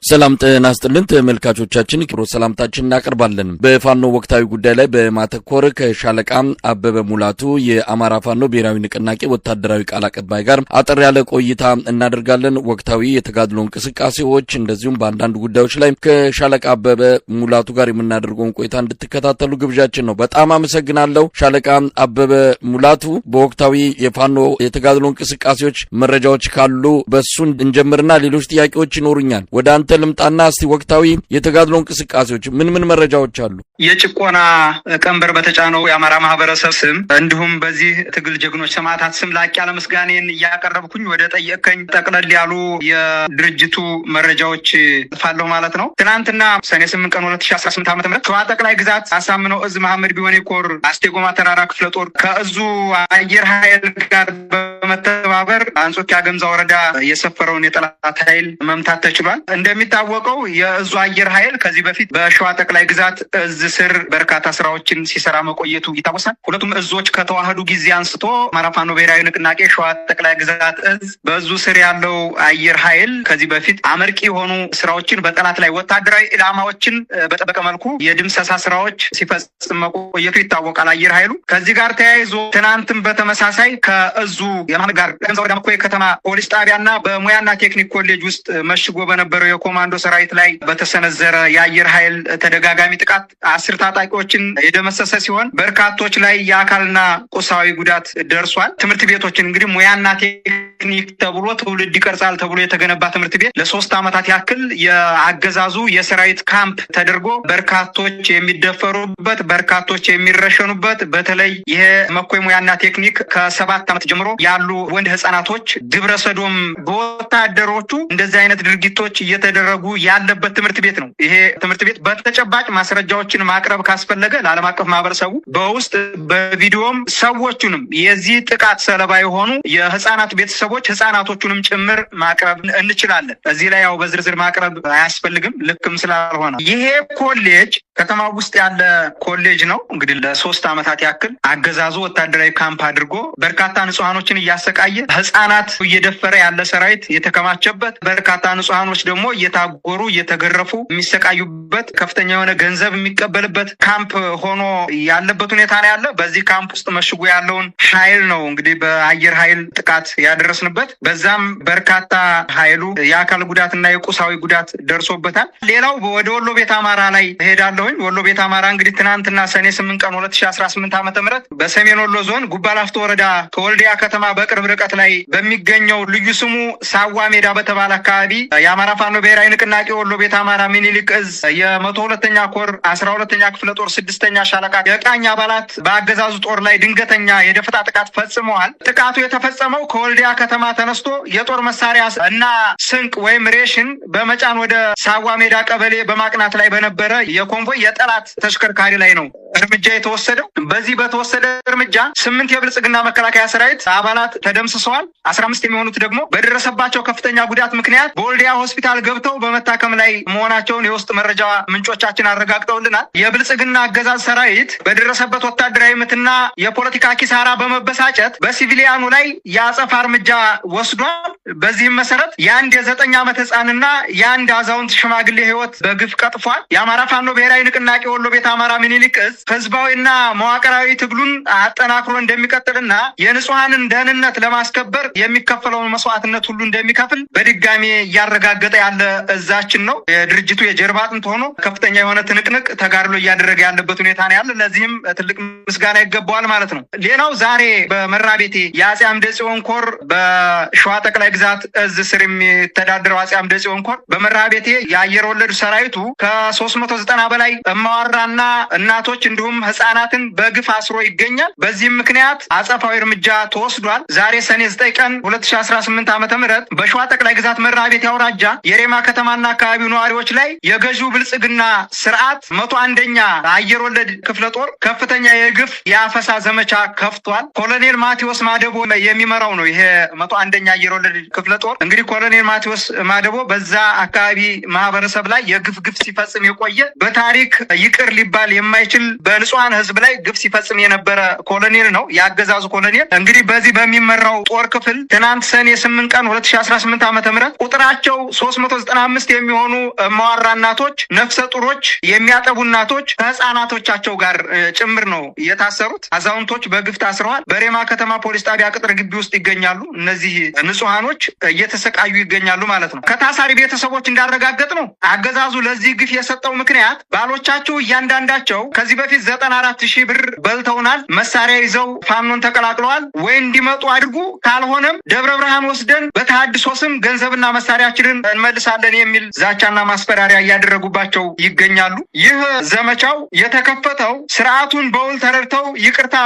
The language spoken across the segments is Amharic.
ሰላም ጤና ይስጥልን ተመልካቾቻችን፣ ክብሮ ሰላምታችን እናቀርባለን። በፋኖ ወቅታዊ ጉዳይ ላይ በማተኮር ከሻለቃ አበበ ሙላቱ የአማራ ፋኖ ብሔራዊ ንቅናቄ ወታደራዊ ቃል አቀባይ ጋር አጠር ያለ ቆይታ እናደርጋለን። ወቅታዊ የተጋድሎ እንቅስቃሴዎች እንደዚሁም በአንዳንድ ጉዳዮች ላይ ከሻለቃ አበበ ሙላቱ ጋር የምናደርገውን ቆይታ እንድትከታተሉ ግብዣችን ነው። በጣም አመሰግናለሁ ሻለቃ አበበ ሙላቱ። በወቅታዊ የፋኖ የተጋድሎ እንቅስቃሴዎች መረጃዎች ካሉ በሱ እንጀምርና ሌሎች ጥያቄዎች ይኖሩኛል። ወደ አንተ ልምጣና እስቲ ወቅታዊ የተጋድሎ እንቅስቃሴዎች ምን ምን መረጃዎች አሉ? የጭቆና ቀንበር በተጫነው የአማራ ማህበረሰብ ስም እንዲሁም በዚህ ትግል ጀግኖች ሰማዕታት ስም ላቅ ያለ ምስጋኔን እያቀረብኩኝ ወደ ጠየቀኝ ጠቅለል ያሉ የድርጅቱ መረጃዎች ፋለሁ ማለት ነው። ትናንትና ሰኔ 8 ቀን 2018 ዓ.ም ሸዋ ጠቅላይ ግዛት አሳምነው እዝ መሐመድ ቢሆኔ ኮር አስቴጎማ ተራራ ክፍለ ጦር ከእዙ አየር ኃይል ጋር በመተባበር አንጾኪያ ገምዛ ወረዳ የሰፈረውን የጠላት ኃይል መምታት ተችሏል። እንደሚታወቀው የእዙ አየር ኃይል ከዚህ በፊት በሸዋ ጠቅላይ ግዛት እዝ ስር በርካታ ስራዎችን ሲሰራ መቆየቱ ይታወሳል። ሁለቱም እዞች ከተዋህዱ ጊዜ አንስቶ አማራ ፋኖ ብሔራዊ ንቅናቄ ሸዋ ጠቅላይ ግዛት እዝ በእዙ ስር ያለው አየር ኃይል ከዚህ በፊት አመርቂ የሆኑ ስራዎችን በጠላት ላይ ወታደራዊ ኢላማዎችን በጠበቀ መልኩ የድምሰሳ ስራዎች ሲፈጽም መቆየቱ ይታወቃል። አየር ኃይሉ ከዚህ ጋር ተያይዞ ትናንትም በተመሳሳይ ከእዙ የመሐመድ ጋር ገምዛ ወረዳ መኮይ ከተማ ፖሊስ ጣቢያና በሙያና ቴክኒክ ኮሌጅ ውስጥ መሽጎ በነበረው የኮማንዶ ሰራዊት ላይ በተሰነዘረ የአየር ኃይል ተደጋጋሚ ጥቃት 10 ታጣቂዎችን የደመሰሰ ሲሆን በርካቶች ላይ የአካልና ቁሳዊ ጉዳት ደርሷል። ትምህርት ቤቶችን እንግዲህ ሙያና ቴክኒክ ተብሎ ትውልድ ይቀርጻል ተብሎ የተገነባ ትምህርት ቤት ለ3 ዓመታት ያክል የአገዛዙ የሰራዊት ካምፕ ተደርጎ በርካቶች የሚደፈሩበት፣ በርካቶች የሚረሸኑበት፣ በተለይ ይሄ መኮይ ሙያና ቴክኒክ ከ7 ዓመት ጀምሮ ያሉ ወንድ ህፃናቶች ግብረ ሰዶም በወታደሮቹ እንደዚህ አይነት ድርጊቶች እየተደረጉ ያለበት ትምህርት ቤት ነው። ይሄ ትምህርት ቤት በተጨባጭ ማስረጃዎችን ማቅረብ ካስፈለገ ለዓለም አቀፍ ማህበረሰቡ በውስጥ በቪዲዮም ሰዎቹንም የዚህ ጥቃት ሰለባ የሆኑ የህፃናት ቤተሰቦች ህፃናቶቹንም ጭምር ማቅረብ እንችላለን። እዚህ ላይ ያው በዝርዝር ማቅረብ አያስፈልግም ልክም ስላልሆነ። ይሄ ኮሌጅ ከተማ ውስጥ ያለ ኮሌጅ ነው። እንግዲህ ለ3 ዓመታት ያክል አገዛዙ ወታደራዊ ካምፕ አድርጎ በርካታ ንጹሃኖችን እያሰቃየ ህፃናት እየደፈረ ያለ ሰራዊት የተከማቸበት፣ በርካታ ንጹሃኖች ደግሞ እየታጎሩ እየተገረፉ የሚሰቃዩበት፣ ከፍተኛ የሆነ ገንዘብ የሚቀበልበት ካምፕ ሆኖ ያለበት ሁኔታ ነው ያለ። በዚህ ካምፕ ውስጥ መሽጎ ያለውን ኃይል ነው እንግዲህ በአየር ኃይል ጥቃት ያደረስንበት። በዛም በርካታ ኃይሉ የአካል ጉዳትና የቁሳዊ ጉዳት ደርሶበታል። ሌላው ወደ ወሎ ቤት አማራ ላይ ሄዳለሁኝ። ወሎ ቤት አማራ እንግዲህ ትናንትና ሰኔ 8 ቀን 2018 ዓ.ም በሰሜን ወሎ ዞን ጉባላፍቶ ወረዳ ከወልዲያ ከተማ በቅርብ ርቀት ላይ በሚገኘው ልዩ ስሙ ሳዋ ሜዳ በተባለ አካባቢ የአማራ ፋኖ ብሔራዊ ንቅናቄ ወሎ ቤት አማራ ሚኒሊክ እዝ የ102ኛ ኮር 12ኛ ክፍለ ጦር 6ኛ ሻለቃ የቃኝ አባላት በአገዛዙ ጦር ላይ ድንገተኛ የደፈጣ ጥቃት ፈጽመዋል። ጥቃቱ የተፈጸመው ከወልዲያ ከተማ ተነስቶ የጦር መሳሪያ እና ስንቅ ወይም ሬሽን በመጫን ወደ ሳዋ ሜዳ ቀበሌ በማቅናት ላይ በነበረ የኮንቮይ የጠላት ተሽከርካሪ ላይ ነው እርምጃ የተወሰደው። በዚህ በተወሰደ እርምጃ 8 የብልጽግና መከላከያ ሰራዊት አባላት ተደምስሰዋል። 15 የሚሆኑት ደግሞ በደረሰባቸው ከፍተኛ ጉዳት ምክንያት በወልዲያ ሆስፒታል ገብተው በመታከም ላይ መሆናቸውን የውስጥ መረጃ ምንጮቻችን አረጋግጠውልናል። የብልጽግና አገዛዝ ሰራዊት በደረሰበት ወታደራዊ ምትና የፖለቲካ ኪሳራ በመበሳጨት በሲቪሊያኑ ላይ የአጸፋ እርምጃ ወስዷል። በዚህም መሰረት የአንድ የ9 ዓመት ህፃንና የአንድ አዛውንት ሽማግሌ ህይወት በግፍ ቀጥፏል። የአማራ ፋኖ ብሔራዊ ንቅናቄ ወሎ ቤት አማራ ሚኒሊክ እዝ ህዝባዊና መዋቅራዊ ትግሉን አጠናክሮ እንደሚቀጥልና የንጹሃንን ደህንነት ለማስከበር የሚከፈለውን መስዋዕትነት ሁሉ እንደሚከፍል በድጋሜ እያረጋገጠ ያለ እዛችን ነው። የድርጅቱ የጀርባ አጥንት ሆኖ ከፍተኛ የሆነ ትንቅንቅ ተጋድሎ እያደረገ ያለበት ሁኔታ ነው ያለ። ለዚህም ትልቅ ምስጋና ይገባዋል ማለት ነው። ሌላው ዛሬ በመራቤቴ የአፄ አምደ ጽዮን ኮር በሸዋ ጠቅላይ ግዛት እዝ ስር የሚተዳደረው አፄ አምደ ጽዮን ኮር በመራቤቴ የአየር ወለድ ሰራዊቱ ከ390 በላይ እማዋራና እናቶች እንዲሁም ህፃናትን በግፍ አስሮ ይገኛል። በዚህም ምክንያት አጸፋዊ እርምጃ ተወስዷል። ዛሬ ሰኔ 9 ቀን 2018 ዓ.ም በሸዋ ጠቅላይ ግዛት መራቤቴ አውራጃ የሬማ ከተማና አካባቢው ነዋሪዎች ላይ የገዢው ብልጽግና ስርዓት 101ኛ አየር ወለድ ክፍለ ጦር ከፍተኛ የግፍ የአፈሳ ዘመቻ ከፍቷል። ኮሎኔል ማቴዎስ ማደቦ የሚመራው ነው ይሄ 101ኛ አየር ወለድ ክፍለ ጦር። እንግዲህ ኮሎኔል ማቴዎስ ማደቦ በዛ አካባቢ ማህበረሰብ ላይ የግፍ ግፍ ሲፈጽም የቆየ በታሪክ ይቅር ሊባል የማይችል በንጹሃን ህዝብ ላይ ግፍ ሲፈጽም የነበረ ኮሎኔል ነው፣ የአገዛዙ ኮሎኔል። እንግዲህ በዚህ በሚመራው ጦር ክፍል ትናንት ሰኔ 8 ቀን 2018 ዓ.ም ቁጥራቸው 395 የሚሆኑ እማዋራ እናቶች፣ ነፍሰ ጡሮች፣ የሚያጠቡ እናቶች ከህፃናቶቻቸው ጋር ጭምር ነው የታሰሩት። አዛውንቶች በግፍ ታስረዋል። በሬማ ከተማ ፖሊስ ጣቢያ ቅጥር ግቢ ውስጥ ይገኛሉ። እነዚህ ንጹሃኖች እየተሰቃዩ ይገኛሉ ማለት ነው። ከታሳሪ ቤተሰቦች እንዳረጋገጥ ነው አገዛዙ ለዚህ ግፍ የሰጠው ምክንያት ባሎቻቸው እያንዳንዳቸው ከዚህ በፊት 94,000 ብር በልተውናል፣ መሳሪያ ይዘው ፋኖን ተቀላቅለዋል፣ ወይ እንዲመጡ አድርጉ፣ ካልሆነም ደብረ ብርሃን ወስደን በተሐድሶ ስም ገንዘብና መሳሪያችንን እንመልሳለን የሚል ዛቻና ማስፈራሪያ እያደረጉባቸው ይገኛሉ። ይህ ዘመቻው የተከፈተው ስርዓቱን በውል ተረድተው ይቅርታ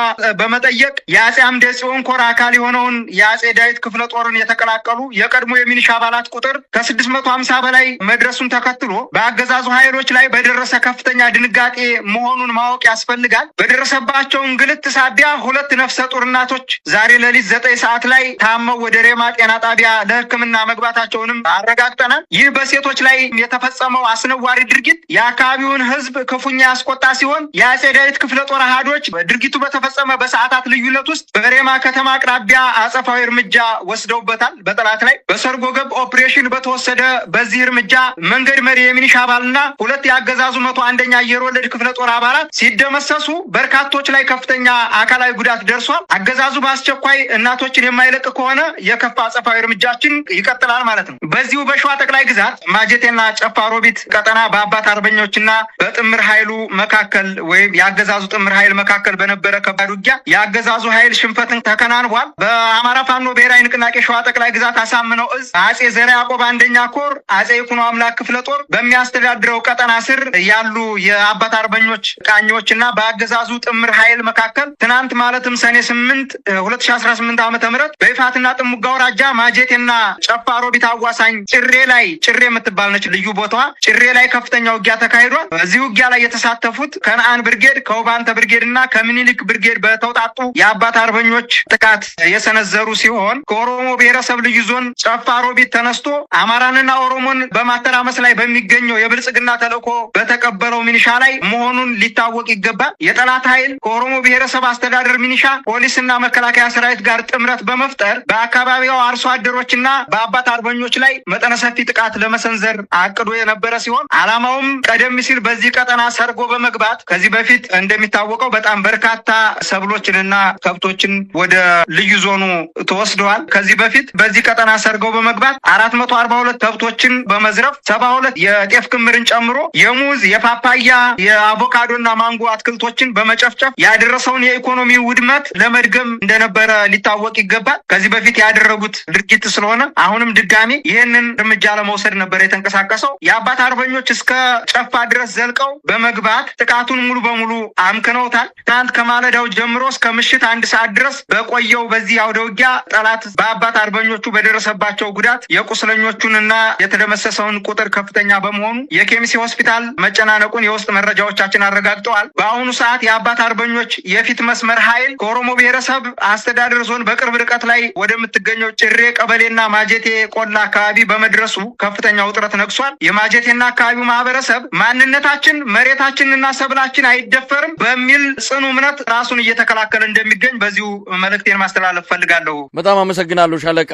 በመጠየቅ የአፄ አምደ ጽዮን ኮር አካል የሆነውን የአፄ ዳዊት ክፍለ ጦርን የተቀላቀሉ የቀድሞ የሚሊሻ አባላት ቁጥር ከ650 በላይ መድረሱን ተከትሎ በአገዛዙ ኃይሎች ላይ በደረሰ ከፍተኛ ድንጋጤ መሆኑን ማወቅ ያስፈልጋል። በደረሰባቸው እንግልት ሳቢያ 2 ነፍሰ ጡር እናቶች ዛሬ ሌሊት 9 ሰዓት ላይ ታመው ወደ ሬማ ጤና ጣቢያ ለሕክምና መግባታቸውንም አረጋግጠናል። ይህ በሴቶች ላይ የተፈጸመው አስነዋሪ ድርጊት የአካባቢውን ሕዝብ ክፉኛ ያስቆጣ ሲሆን የአፄ ዳዊት ክፍለ ጦር አሃዶች ድርጊቱ በተፈጸመ በሰዓታት ልዩነት ውስጥ በሬማ ከተማ አቅራቢያ አጸፋዊ እርምጃ ወስደውበታል። በጠላት ላይ በሰርጎ ገብ ኦፕሬሽን በተወሰደ በዚህ እርምጃ መንገድ መሪ የሚሊሻ አባልና 2 የአገዛዙ 101ኛ አየር ወለድ ክፍለ ጦር አባላት ሲደመሰሱ በርካቶች ላይ ከፍተኛ አካላዊ ጉዳት ደርሷል። አገዛዙ በአስቸኳይ እናቶችን የማይለቅ ከሆነ የከፋ አጸፋዊ እርምጃችን ይቀጥላል ማለት ነው። በዚሁ በሸዋ ጠቅላይ ግዛት ማጀቴና ጨፋ ሮቢት ቀጠና በአባት አርበኞችና በጥምር ኃይሉ መካከል ወይም የአገዛዙ ጥምር ኃይል መካከል በነበረ ከባድ ውጊያ የአገዛዙ ኃይል ሽንፈትን ተከናንቧል። በአማራ ፋኖ ብሔራዊ ንቅናቄ ሸዋ ጠቅላይ ግዛት አሳምነው እዝ አፄ ዘርዓ ያዕቆብ አንደኛ ኮር አፄ ይኩኖ አምላክ ክፍለ ጦር በሚያስተዳድረው ቀጠና ስር ያሉ የአባት አርበኞች ቃኞችና በአገዛዙ ጥምር ኃይል መካከል ትናንት ማለትም ሰኔ 8 2018 ዓ.ም በይፋትና ጥሙጋ አውራጃ ማጀቴና ጨፋ ሮቢት አዋሳኝ ጭሬ ላይ ጭሬ የምትባል ነች ልዩ ቦታዋ ጭሬ ላይ ከፍተኛ ውጊያ ተካሂዷል። በዚህ ውጊያ ላይ የተሳተፉት ከነአን ብርጌድ፣ ከውባንተ ብርጌድ እና ከምኒልክ ብርጌድ በተውጣጡ የአባት አርበኞች ጥቃት የሰነዘሩ ሲሆን ከኦሮሞ ብሔረሰብ ልዩ ዞን ጨፋ ሮቢት ተነስቶ አማራንና ኦሮሞን በማተራመስ ላይ በሚገኘው የብልጽግና ተልዕኮ በተቀበለው ሚኒሻ ላይ መሆኑን ሊታወቅ ይገባል። የጠላት ኃይል ከኦሮሞ ብሔረሰብ አስተዳደር ሚኒሻ፣ ፖሊስና መከላከያ ሰራዊት ጋር ጥምረት በመፍጠር በአካባቢው አርሶ አደሮችና በአባት አርበኞች ላይ መጠነ ሰፊ ጥቃት ለመሰንዘር አቅዶ የነበረ ሲሆን ዓላማውም ቀደም ሲል በዚህ ቀጠና ሰርጎ በመግባት ከዚህ በፊት እንደሚታወቀው በጣም በርካታ ሰብሎችንና ከብቶችን ወደ ልዩ ዞኑ ተወስደዋል። ከዚህ በፊት በዚህ ቀጠና ሰርገው በመግባት 442 ከብቶችን በመዝረፍ 72 የጤፍ ክምርን ጨምሮ የሙዝ፣ የፓፓያ፣ የአቮካዶና ማንጎ አትክልቶችን በመጨፍጨፍ ያደረሰውን የኢኮኖሚ ውድመት ለመድገም እንደነበረ ሊታወቅ ይገባል። ከዚህ በፊት ያደረጉት ድርጊት ስለሆነ አሁንም ድጋሚ ይህንን እርምጃ ለመውሰድ ነበር የተንቀሳቀሰው። የአባት አርበኞች እስከ ጨፋ ድረስ ዘልቀው በመግባት ጥቃቱን ሙሉ በሙሉ አምክነውታል። ትናንት ከማለዳው ጀምሮ እስከ ምሽት 1 ሰዓት ድረስ በቆየው በዚህ አውደ ውጊያ ጠላት በአባት አርበኞቹ በደረሰባቸው ጉዳት የቁስለኞቹንና የተደመሰሰውን ቁጥር ከፍተኛ በመሆኑ የኬሚሴ ሆስፒታል መጨናነቁን የውስጥ መረጃዎቻችን አረጋግጠዋል። በአሁኑ ሰዓት የአባት አርበኞች የፊት መስመር ኃይል ከኦሮሞ ብሔረሰብ አስተዳደር ዞን በቅርብ ርቀት ላይ ወደምትገኘው ጭሬ ቀበሌና ማጀቴ ቆላ አካባቢ በመድረሱ ከፍተኛ ውጥረት ነግሷል። የማጀቴና አካባቢው ማህበረሰብ ማንነታችን፣ መሬታችንና ሰብላችን አይደፈርም በሚል ጽኑ እምነት ራሱን እየተከላከለ እንደሚገኝ በዚሁ መልእክቴን ማስተላለፍ ፈልጋለሁ። በጣም አመሰግናለሁ ሻለቃ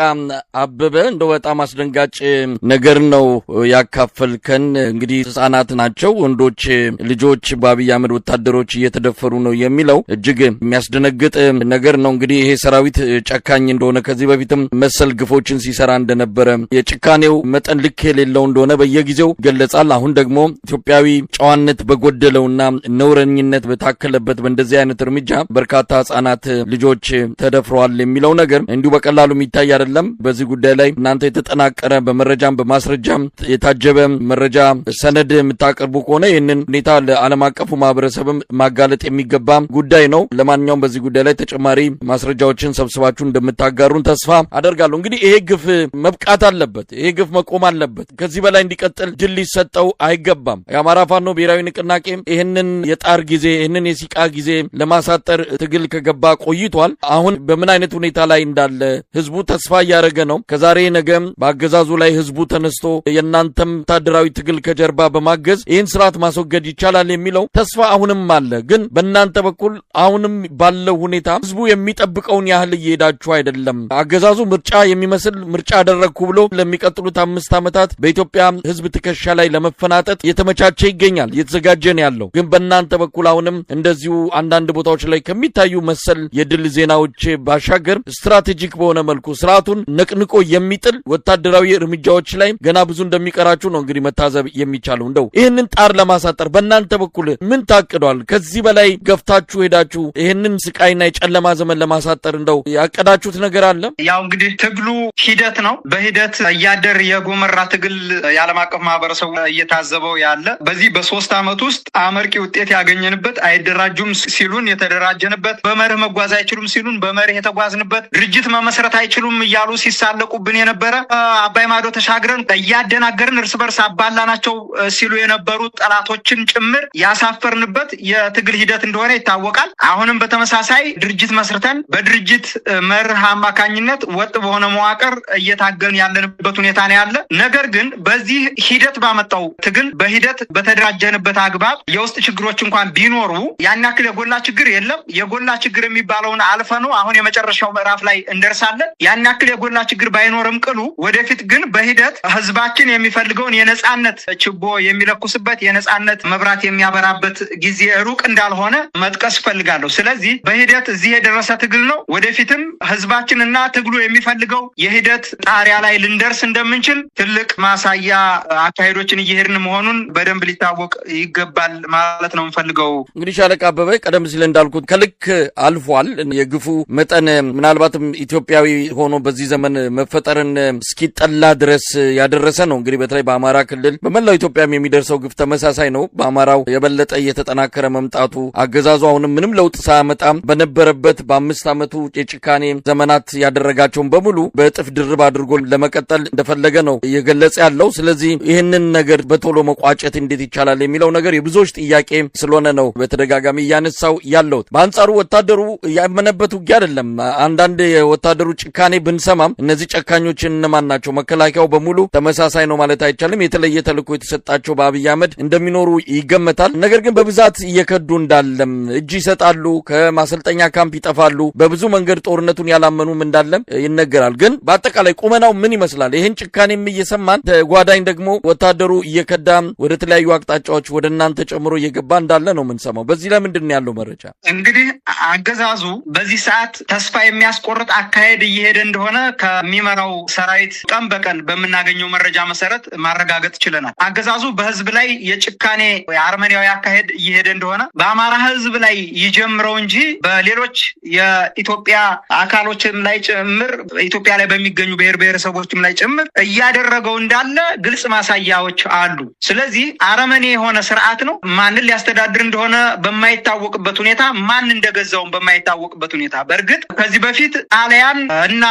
አበበ። እንደው በጣም አስደንጋጭ ነገር ነው ያካፈልከን። እንግዲህ ህጻናት ናቸው ወንዶች ልጆች በአብይ አህመድ ወታደሮች እየተደፈሩ ነው የሚለው እጅግ የሚያስደነግጥ ነገር ነው። እንግዲህ ይሄ ሰራዊት ጨካኝ እንደሆነ ከዚህ በፊትም መሰል ግፎችን ሲሰራ እንደነበረ የጭካኔው መጠን ልክ የሌለው እንደሆነ በየጊዜው ይገለጻል። አሁን ደግሞ ኢትዮጵያዊ ጨዋነት በጎደለውና ነውረኝነት በታከለበት በእንደዚህ አይነት እርምጃ በርካታ ህጻናት ልጆች ተደፍረዋል የሚለው ነገር እንዲሁ በቀላሉ የሚታይ አይደለም። በዚህ ጉዳይ ላይ እናንተ የተጠናቀረ በመረጃም በማስረጃም የታጀበ መረጃ ሰነድ የምታቀርቡ ከሆነ ይህንን ሁኔታ ለዓለም አቀፉ ማህበረሰብም ማጋለጥ የሚገባ ጉዳይ ነው። ለማንኛውም በዚህ ጉዳይ ላይ ተጨማሪ ማስረጃዎችን ሰብስባችሁ እንደምታጋሩን ተስፋ አደርጋለሁ። እንግዲህ ይሄ ግፍ መብቃት አለበት። ይሄ ግፍ መቆም አለበት። ከዚህ በላይ እንዲቀጥል ድል ሊሰጠው አይገባም። የአማራ ፋኖ ብሔራዊ ንቅናቄ ይህንን የጣር ጊዜ ይህንን የሲቃ ጊዜ ለማሳጠር ትግል ከገባ ቆይቷል። አሁን በምን አይነት ሁኔታ ላይ እንዳለ ህዝቡ ተስፋ እያደረገ ነው። ከዛሬ ነገም በአገዛዙ ላይ ህዝቡ ተነስቶ የእናንተም ወታደራዊ ትግል ከጀርባ በማገዝ ይህን ስርዓት ማስወገድ ይቻላል የሚለው ተስፋ አሁንም አለ። ግን በእናንተ በኩል አሁንም ባለው ሁኔታ ህዝቡ የሚጠብቀውን ያህል እየሄዳችሁ አይደለም። አገዛዙ ምርጫ የሚመስል ምርጫ አደረግኩ ብሎ ለሚቀጥሉት 5 ዓመታት በኢትዮጵያ ህዝብ ትከሻ ላይ ለመፈናጠጥ የተመቻቸ ይገኛል፣ እየተዘጋጀ ነው ያለው። ግን በእናንተ በኩል አሁንም እንደዚሁ አንዳንድ ቦታዎች ላይ ከሚታዩ መሰል የድል ዜናዎች ባሻገር strategic በሆነ መልኩ ስርዓቱን ነቅንቆ የሚጥል ወታደራዊ እርምጃዎች ላይ ገና ብዙ እንደሚቀራችሁ ነው እንግዲህ መታዘብ የሚቻለው። እንደው ይህንን ጣር ለማሳጠር በእናንተ በኩል ምን ታቅዷል? ከዚህ በላይ ገፍታችሁ ሄዳችሁ ይህንን ስቃይና የጨለማ ዘመን ለማሳጠር እንደው ያቀዳችሁት ነገር አለ? ያው እንግዲህ ትግሉ ሂደት ነው። በሂደት እያደር የጎመራ ትግል የዓለም አቀፍ ማህበረሰቡ እየታዘበው ያለ፣ በዚህ በ3 ዓመት ውስጥ አመርቂ ውጤት ያገኘንበት፣ አይደራጁም ሲሉን የተደራጀንበት፣ በመርህ መጓዝ አይችሉም ሲሉን በመርህ የተጓዝንበት፣ ድርጅት መመስረት አይችሉም እያሉ ሲሳለቁብን የነበረ፣ አባይ ማዶ ተሻግረን እያደናገርን እርስ በርስ አባላናቸው ሲሉ የነበሩ ጠላቶችን ጭምር ያሳፈርንበት የትግል ሂደት እንደሆነ ይታወቃል። አሁንም በተመሳሳይ ድርጅት መስርተን በድርጅት መርህ አማካኝነት ወጥ በሆነ መዋቅር እየታገልን ያለንበት ሁኔታ ነው ያለ። ነገር ግን በዚህ ሂደት ባመጣው ትግል በሂደት በተደራጀንበት አግባብ የውስጥ ችግሮች እንኳን ቢኖሩ ያን ያክል የጎላ ችግር የለም። የጎላ ችግር የሚባለውን አልፈነው አሁን የመጨረሻው ምዕራፍ ላይ እንደርሳለን። ያን ያክል የጎላ ችግር ባይኖርም ቅሉ ወደፊት ግን በሂደት ህዝባችን የሚፈልገውን የነጻነት ችቦ የሚለኩስበት፣ የነጻነት መብራት የሚያበራበት ጊዜ ሩቅ እንዳልሆነ መጥቀስ እፈልጋለሁ። ስለዚህ በሂደት እዚህ የደረሰ ትግል ነው። ወደፊትም ህዝባችንና ትግሉ የሚፈልገው የሂደት ጣሪያ ላይ ልንደርስ እንደምንችል ትልቅ ማሳያ አካሄዶችን እየሄድን መሆኑን በደንብ ሊታወቅ ይገባል ማለት ነው የምፈልገው። እንግዲህ ሻለቃ አበበ፣ ቀደም ሲል እንዳልኩት ከልክ አልፏል። የግፉ መጠን ምናልባትም ኢትዮጵያዊ ሆኖ በዚህ ዘመን መፈጠርን እስኪጠላ ድረስ ያደረሰ ነው። እንግዲህ በተለይ በአማራ ክልል፣ በመላው ኢትዮጵያም የሚደርሰው ግፍ ተመሳሳይ ነው። በአማራው የበለጠ እየተጠናከረ መምጣቱ፣ አገዛዙ አሁንም ምንም ለውጥ ሳያመጣም በነበረበት በ5 ዓመቱ የጭካኔ ዘመናት ያደረጋቸውን በሙሉ በእጥፍ ድርብ አድርጎ ለመቀጠል እንደፈለገ ነው እየገለጸ ያለው። ስለዚህ ይህንን ነገር በቶሎ መቋጨት እንዴት ይቻላል የሚለው ነገር የብዙዎች ጥያቄ ስለሆነ ነው በተደጋጋሚ እያነሳው ያለሁት። በአንጻሩ ወታደሩ ያመነበት ውጊያ አይደለም። አንዳንድ የወታደሩ ጭካኔ ብንሰማም እነዚህ ጨካኞች እነማን ናቸው? መከላከያው በሙሉ ተመሳሳይ ነው ማለት አይቻልም። የተለየ ተልዕኮ የተሰጣቸው በአብይ አህመድ እንደሚኖሩ ይገመታል። ነገር ግን በብዛት እየከዱ እንዳለም፣ እጅ ይሰጣሉ፣ ከማሰልጠኛ ካምፕ ይጠፋሉ። በብዙ መንገድ ጦርነቱን ያላመኑም እንዳለም ይነገራል። ግን በአጠቃላይ ቁመናው ምን ይመስላል? ይህን ጭካኔም እየሰማን ተጓዳኝ ደግሞ ወታደሩ እየከዳ ወደ ተለያዩ አቅጣጫዎች ወደ እናንተ ጨምሮ እየገባ እንዳለ ነው የምንሰማው። በዚህ ላይ ምንድን ነው ያለው መረጃ? እንግዲህ አገዛዙ በዚህ ሰዓት ተስፋ የሚያስቆርጥ አካሄድ እየሄደ እንደሆነ ከሚመራው ሰራዊት ቀን በቀን በምናገኘው መረጃ መሰረት ማረጋገጥ ችለናል። አገዛዙ በህዝብ ላይ የጭካኔ የአርመኒያዊ አካሄድ እየሄደ እንደሆነ፣ በአማራ ህዝብ ላይ ይጀምረው እንጂ በሌሎች የኢትዮጵያ አካሎችም ላይ ጭምር፣ ኢትዮጵያ ላይ በሚገኙ ብሔር ብሔረሰቦችም ላይ ጭምር እያደረገው እንዳለ ግልጽ ማሳያዎች አሉ። ስለዚህ አረመኔ የሆነ ስርዓት ነው። ማንን ሊያስተዳድር እንደሆነ በማይታወቅበት ሁኔታ፣ ማን እንደገዛውን በማይታወቅበት ሁኔታ፣ በእርግጥ ከዚህ በፊት ጣሊያን እና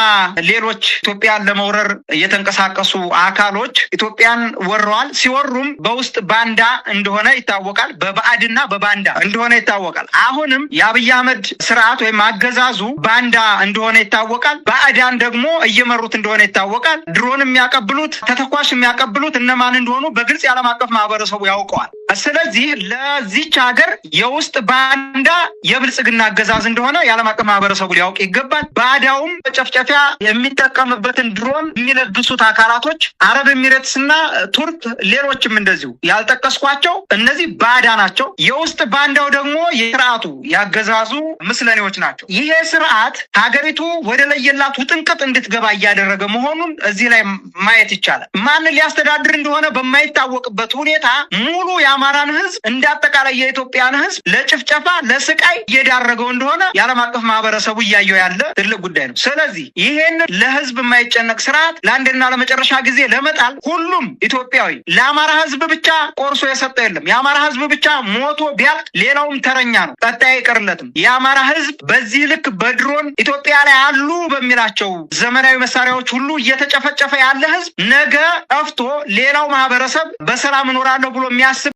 ሌሎች ኢትዮጵያን ለመውረር የተንቀሳቀሱ አካሎች ኢትዮጵያን ወረዋል። ሲወሩም በውስጥ ባንዳ እንደሆነ ይታወቃል። በባዕድና በባንዳ እንደሆነ ይታወቃል። አሁንም የአብይ አህመድ ስርዓት ወይም አገዛዙ ባንዳ እንደሆነ ይታወቃል። ባዕዳን ደግሞ እየመሩት እንደሆነ ይታወቃል። ድሮን የሚያቀብሉት፣ ተተኳሽ የሚያቀብሉት እነማን እንደሆኑ በግልጽ የዓለም አቀፍ ማህበረሰቡ ያውቀዋል። ስለዚህ ለዚች ሀገር የውስጥ ባንዳ የብልጽግና አገዛዝ እንደሆነ የዓለም አቀፍ ማህበረሰቡ ሊያውቅ ይገባል። ባዳውም መጨፍጨፊያ የሚጠቀምበትን ድሮን የሚለግሱት አካላቶች አረብ ኤሚሬትስና ቱርክ፣ ሌሎችም እንደዚሁ ያልጠቀስኳቸው እነዚህ ባዳ ናቸው። የውስጥ ባንዳው ደግሞ የስርዓቱ ያገዛዙ ምስለኔዎች ናቸው። ይሄ ስርዓት ሀገሪቱ ወደ ለየላት ውጥንቅጥ እንድትገባ እያደረገ መሆኑን እዚህ ላይ ማየት ይቻላል። ማንን ሊያስተዳድር እንደሆነ በማይታወቅበት ሁኔታ ሙሉ የአማራን ህዝብ፣ እንደ አጠቃላይ የኢትዮጵያን ህዝብ ለጭፍጨፋ ለስቃይ እየዳረገው እንደሆነ የዓለም አቀፍ ማህበረሰቡ እያየው ያለ ትልቅ ጉዳይ ነው። ስለዚህ ይሄን ለህዝብ የማይጨነቅ ስርዓት ለአንድና ለመጨረሻ ጊዜ ለመጣል ሁሉም ኢትዮጵያዊ፣ ለአማራ ህዝብ ብቻ ቆርሶ የሰጠ የለም። የአማራ ህዝብ ብቻ ሞቶ ቢያልቅ ሌላውም ተረኛ ነው፣ ቀጣይ አይቀርለትም። የአማራ ህዝብ በዚህ ልክ በድሮን ኢትዮጵያ ላይ አሉ በሚላቸው ዘመናዊ መሳሪያዎች ሁሉ እየተጨፈጨፈ ያለ ህዝብ ነገ ጠፍቶ ሌላው ማህበረሰብ በሰላም እኖራለሁ ብሎ የሚያስብ